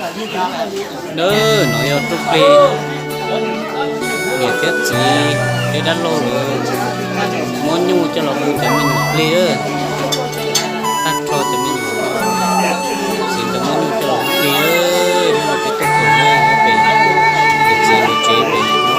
Nab, no yog rooj plig, niam thiab txiv thiab dab laug lawv muab nyuj coj los hu cov me nyuam plig, tag nrho cov me nyuam txiv ntawd muab nyuj coj los hu plig, nyob rau peb tuaj pem, pem niam txiv lawv tsev pem no.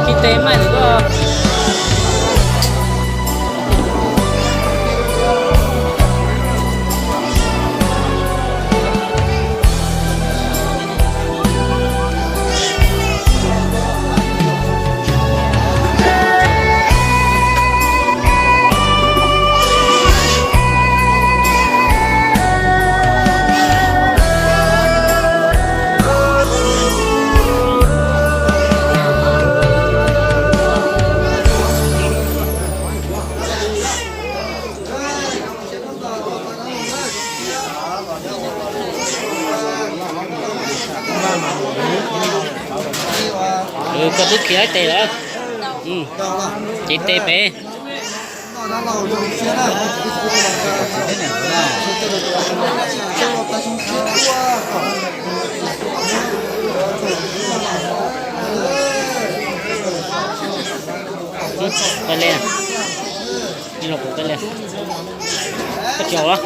Kib tes mas koj. Koj twb khiav ib tes lawm. Ces tes pem. Peb li, ib los kuv peb li, koj tsis haum los?